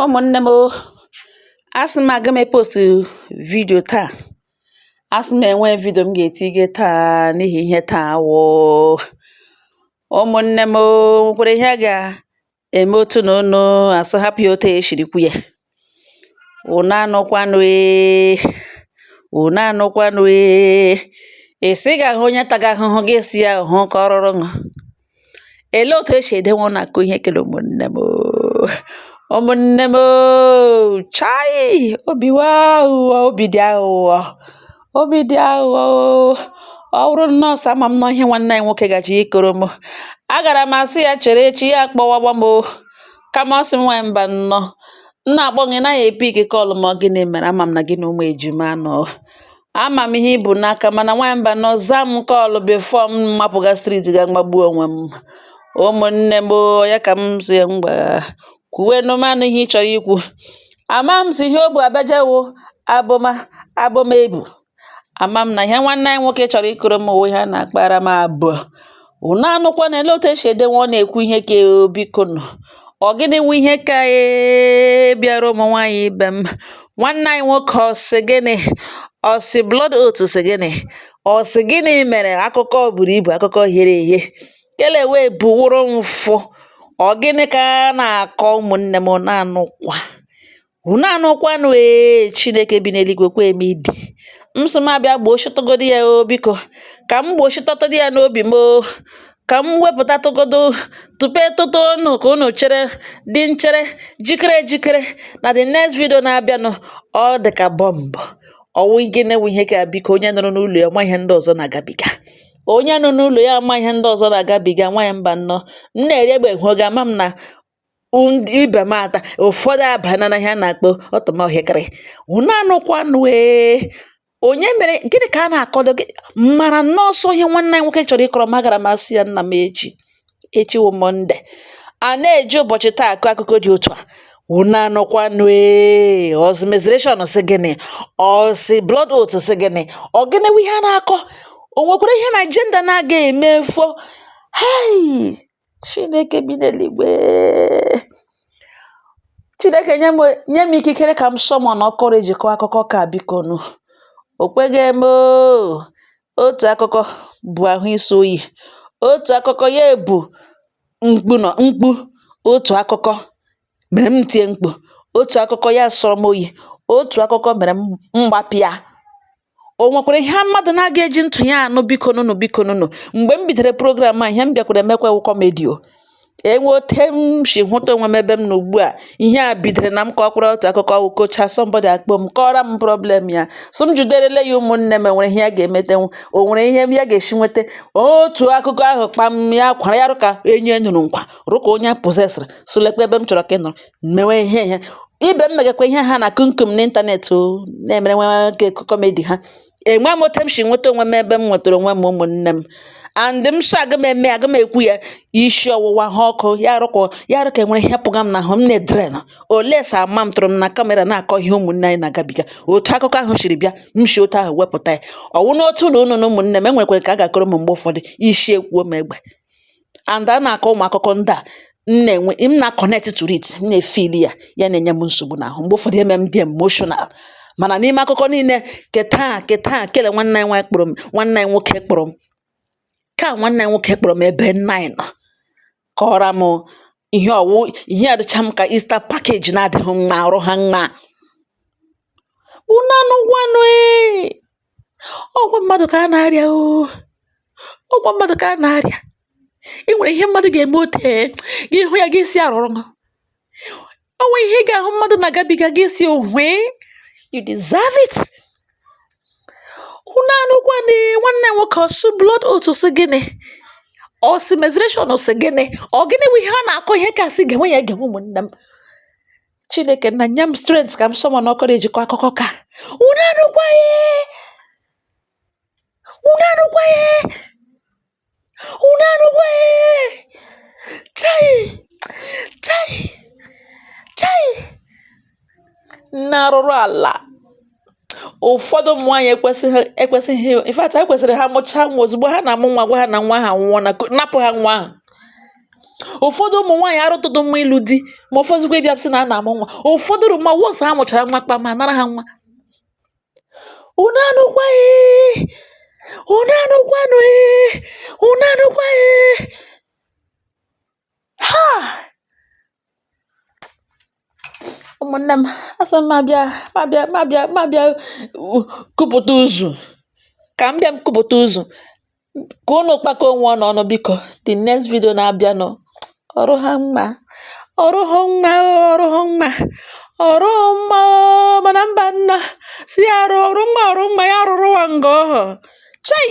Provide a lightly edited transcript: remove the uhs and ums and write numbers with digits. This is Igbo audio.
Ụmụ̀nnē m o, asị m aga m e-post video taa. Asị m enwe video m ga-etige taa n'ihi ihe taa wụ. Ụmụ̀nnē m o, nwekwara ihe a ga-eme otu na unu asị hapụ ya otu eshiri kwu ya. Unu anụkwanụ ee, unu anụkwanụ ee. Ị sị ga-ahụ onye taga ahụhụ, gị sị ya hụ ka ọ rụrụ ṅụ. Elee otu esi edenwe ụnụ akụ ihe kele ụmụnne m o? Ụmụnne m o, chai, obi wa aghụghọ, obi dị aghụghọ, obi dị aghụghọ o. Ọ bụrụ nọọsụ, ama m nọ ihe nwanne anyị nwoke gaji ịkọrọ m. Agara m asị ya chere echi, ya akpọwagwa m o. Kama ọ sị m nwaanyị mba nnọọ. M na-akpọ gị, naghị e-pick call ma ọ gịnị mere. Ama m na gị na ụmụ ejima nọ. Ama m ihe ibu n'aka, mana nwaanyị mba nọ zaa m call before m mapụga street ga mgbagbuo onwe m. Ụmụnne m o, ya ka m si mgba kwuwenụ manụ ihe ị chọrọ ikwu. Ama m si ihe o bu abịaje wụ abụma abụma ebu. Ama m na ihe nwanne anyị nwoke chọrọ ịkụrụ m wụ ihe a na-akpara m abụọ. Unu anụkwa na ele otu esi edenwe ọ na-ekwu ihe ka biko nụ. Ọ gịnị wụ ihe ka ee bịara ụmụ nwaanyị ibe m? Nwanne anyị nwoke ọ sị gịnị? Ọ sị blood oath sị gịnị? Ọ sị gịnị mere? Akụkọ buru ibu, akụkọ ghere eghe. Kele wee buwụrụ mfụ. Ọ gịnị ka a na-akọ? Ụmụnne m, unu anụkwa? Unu anụkwanụ ee? Chineke bi n'eluigwe kwe m ide. M sị m abịa gbochitụgodu ya o, biko. Ka m gbochitọtụrụ ya n'obi m o. Ka m wepụtatụgodu tupu etụtụ unu ka unu chere dị nchere jikere ejikere na the next video na-abịanụ. Ọ dị ka bọmbụ. Ọwụ gịnị wụ ihe ka biko? Onye nọrọ n'ụlọ ya ma ihe ndị ọzọ na-agabiga. Onye nọ n'ụlọ ya ama ihe ndị ọzọ na-agabiga. Nwaanyị mba nnọọ. M na-eri egbe hụ oge ama m na ibe m ata ụfọdụ abana na ihe a na-akpọ ọtụmọhịkịrị. Unu anụkwanụ ee? Onye mere gịnị ka a na-akọdo gị mara nọọsụ ihe nwanne anyị nwoke chọrọ ịkọrọ m. Agara m asị ya nna m echi echi wụ Monday a na-eji ụbọchị taa akọ akụkọ dị otu a. Unu anụkwanụ ee? Ọsị menstruation sị gịnị? Ọsị blood oath sị gịnị? Ọ gịnị wụ ihe a na-akọ? O nwekwara ihe na gender na-aga emefo? Hei, Chineke bi n'eluigwe, Chineke nye m ikikere ka m summon courage kọọ akụkọ ka biko nụ. O kweghị eme oo. Otu akụkọ bụ ahụ isi oyi, otu akụkọ ya ebu mkpu nọ mkpu, otu akụkọ mere m tie mkpu, otu akụkọ ya sọrọ m oyi, otu akụkọ mere m mgbapịa. O nwekwara ihe mmadụ na-aga eji ntụ ya anụ? Biko nụnụ, biko nụnụ. Mgbe m bidoro program a, ihe m bịakwara emekwa wụ comedy o. Enwe ote m si hụta onwe m ebe m nọ ugbu a. Ihe a bidoro na m kọkwara otu akụkọ wụ kocha somebody akpọ m kọọrọ m problem ya, sị m juderele ya. Ụmụnne m, enwere ihe ya ga-emetenwu? O nwere ihe ya ga-esi nweta otu akụkọ ahụ kpam ya kwara ya rụka enyi e nụrụ nkwa rụka onye possessịrị sụlekwa ebe m chọrọ ka ị nọrọ mewe ihe ibe m megakwa ihe ha na kumkum n'ịntanetị o na-emere nwa nke comedy ha. Enwe m otu m si nweta onwe m ebe m nwetara onwe m. Ụmụnne m, and m sọ aga m eme, aga m ekwu ya isi ọwụwa ha ọkụ ya rụkwa ya rụka enwere ihe pụga m n'ahụ m na-edren ole sa ama m tụrụ m na camera na-akọ ihe ụmụnne anyị na-agabiga. Otu akụkọ ahụ siri bịa, m si otu ahụ wepụta ya. Ọwụ n'otu ụlọ unu na ụmụnne m enwekwara ka a ga-akọrọ m mgbe ụfọdụ isi ekwuo m egbe. And a na-akọ ụmụ akụkọ ndị a m na-enwe, m na-connect to it, m na-efeel ya, ya na-enye m nsogbu n'ahụ mgbe ụfọdụ, eme m dị emotional. Mana n'ime akụkọ niile keta keta kele nwanne anyị nwaanyị kpọrọ m, nwanne anyị nwoke kpọrọ m ka nwanne anyị nwoke kpọrọ m ebe nna anyị nọ kọọrọ m ihe ọwụ ihe a dịcha m ka Easter package na-adịghị mma arụ ha mma. Unu anụkwanụ ee? Ọgwụ mmadụ ka a na-arịa o, ọgwụ mmadụ ka a na-arịa. Ị nwere ihe mmadụ ga-eme ote gị hụ ya, gị si arụrụ ṅụ. O nwere ihe ị ga-ahụ mmadụ na-agabiga, gị si hwee, you deserve it. Unu anụkwanụ ee? Nwanne m nwoke ọsị blood oath sị gịnị? Ọsị menstruation sị gịnị? Ọ gịnị bụ ihe a na-akọ ihe ka sị ga-enwe ya ga-enwe? Ụmụnne m, Chineke na nye m strength ka m summon courage kọọ akụkọ ka. Unu anụkwa ee? Unu anụkwa ee? Unu anụkwa ee? Chai, chai, chai! Nne arụrụ ala. Ụfọdụ ụmụ nwaanyị ekwesịghị, in fact, ha kwesịrị ha mụchaa nwa, ozugbo ha na-amụ nwa, gwa ha na nwa ha anwụọ na napụ ha nwa ahụ. Ụ̀fọdụ ụmụ̀ nwaànyị̀ arụtụdụ mma ịlụ̇ di, mà ụ̀fọdụkwa ịbịa sị nà a nà-àmụ nwa. Ụ̀fọdụ rù mà once ha mụ̀chàrà nwa kpam, ha ànara ha nwa. Unu anụkwa ee, unu anụkwanụ ee, unu anụkwa ee. Ha! Ụmụ̀nne m, asị m abịa, m abịa, m abịa, m abịa kupùta uzù, kà m bịa m kupùta uzù, kà unu kpakọ onwe unu ọnụ biko. The next video na-abịanụ, ọrụ ha mma, ọrụ ha mma, ọrụ ha mma, ọrụ mma o, mana mba nna si ya arụ ọrụ mma, ọrụ mma ya rụrụ wa nga ọhọ. Chai!